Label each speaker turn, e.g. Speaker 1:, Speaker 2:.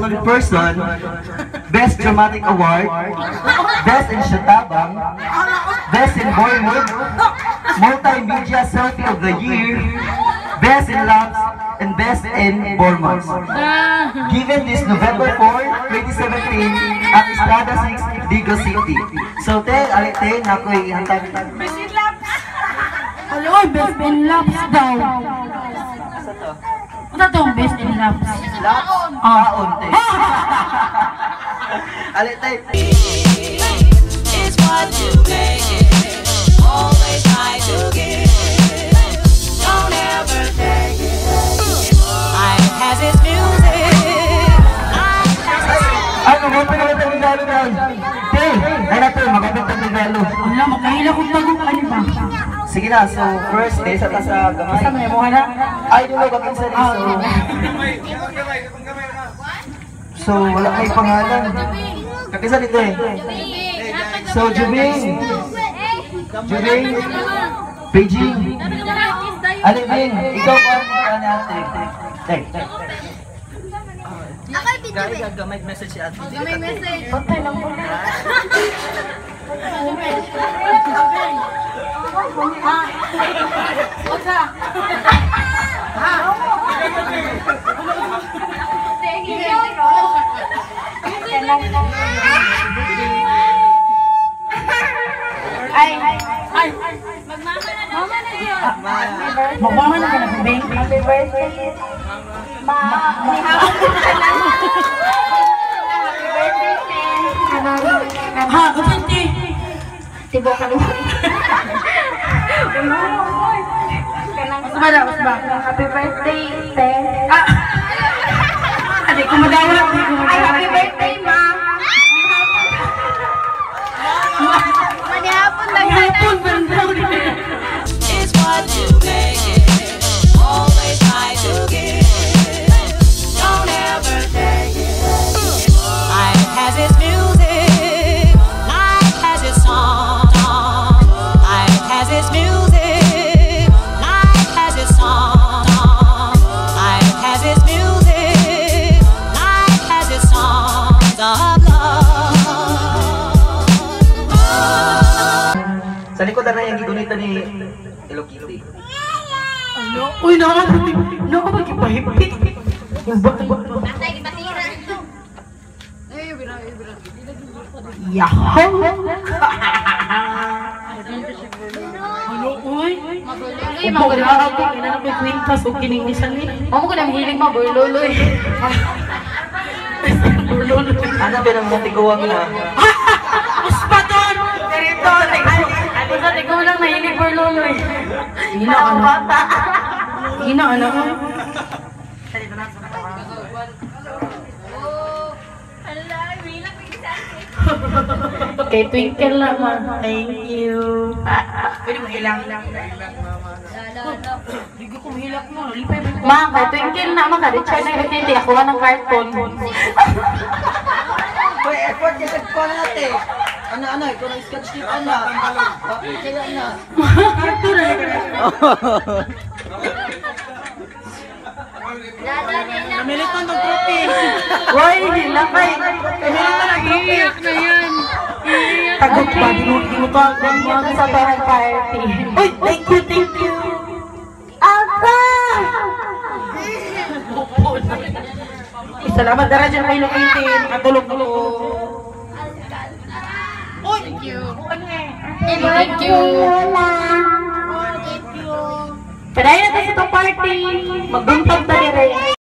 Speaker 1: Known Person, Best Dramatic Award, Best in Shatabang, Best in Bollywood, Multimedia Selfie of the Year, Best in Loves, and Best in Bormans. Given this November 4, 2017 at Estrada 6, Digos City. So, te, ali te, nakoy hantag.
Speaker 2: Best in laps.
Speaker 3: Alo, oy, best in laps daw.
Speaker 1: Asa to?
Speaker 3: Ano tong best in laps?
Speaker 1: Laps? Kaon, te. Ali te.
Speaker 4: It's what you make it. Always try to give. Don't ever take it. Life has its music. Life has its
Speaker 1: Ay, mag-open na lang regalo na. Te, ay na te, mag-open ng regalo.
Speaker 3: Wala, makahila kong tagong ano ba?
Speaker 1: Sige na, so first day sa ta sa gamay.
Speaker 3: Sa may mo na?
Speaker 1: Ay, don't know, bakit sa so. So, wala may pangalan. Kakisa dito eh. So, Jubing. Jubing. Beijing. Alibing, ikaw pa ang ate. Tek, tek. Gaya, gamay message si ate.
Speaker 2: May message.
Speaker 3: Patay lang po.
Speaker 2: Thank you.
Speaker 3: Ay, ay,
Speaker 2: Magmama na daw. Mama na yun.
Speaker 3: Magmama na ka na, Bing.
Speaker 5: Happy birthday, Ma. Happy birthday, sis.
Speaker 3: Ha, usinti.
Speaker 5: Tibok ka naman.
Speaker 3: Usba na, usba.
Speaker 5: Happy birthday, te.
Speaker 3: Ah! Adi ko madawat, di ko
Speaker 5: Ay,
Speaker 3: madawat.
Speaker 5: happy birthday, ma. Manihapon lang.
Speaker 3: Hapon, parang daw.
Speaker 4: It's what you make it. Always try to give. Don't ever take it. Life has its music. Life has its song. Life has its music. Life has its song. Life has its music. Life has its songs of love.
Speaker 1: Sa likod na yung gigunita ni Hello Kitty.
Speaker 3: Ano? Uy, nakakapagpahipit.
Speaker 2: Patay, gipatira.
Speaker 3: Yahoo! Ano, uy?
Speaker 2: Maguloy,
Speaker 3: Upo na ako, ina na ko'y kwintas o kining isa ni.
Speaker 2: Mo ko nang hilig ma burloloy.
Speaker 1: Ano ba ng mga tiguang na?
Speaker 3: Uspaton! Ganito!
Speaker 2: Basta ikaw lang nahilig burloloy.
Speaker 3: Ina, ano? Ina, ano?
Speaker 2: Hala, hilak sa akin.
Speaker 3: Kay Twinkle na, ma. Thank you. Pwede mo ilang. Hindi ko kumihilak mo. Lipay mo.
Speaker 2: Ma, kay Twinkle na ma, kay Richard na ititi ako ng carton.
Speaker 1: Hoy, effort kasi ko natin. Ano, ano, ikaw na sketch tape, ano. Kaya na.
Speaker 3: Carton na.
Speaker 6: Namiliton ng trophy.
Speaker 3: Hoy, hilakay. Namiliton ng trophy.
Speaker 2: Iyak na yan.
Speaker 3: Tagot pa. Di mo to.
Speaker 2: Thank you to sa parang party.
Speaker 3: Uy, thank you, thank you.
Speaker 5: Aba!
Speaker 3: Salamat dara dyan kay Hello Kitty. Makatulog ko. Uy,
Speaker 2: Thank you.
Speaker 3: Ano eh?
Speaker 2: Thank you.
Speaker 5: Lola.
Speaker 3: Padayon na tayo sa itong party. Magbuntag ta dire.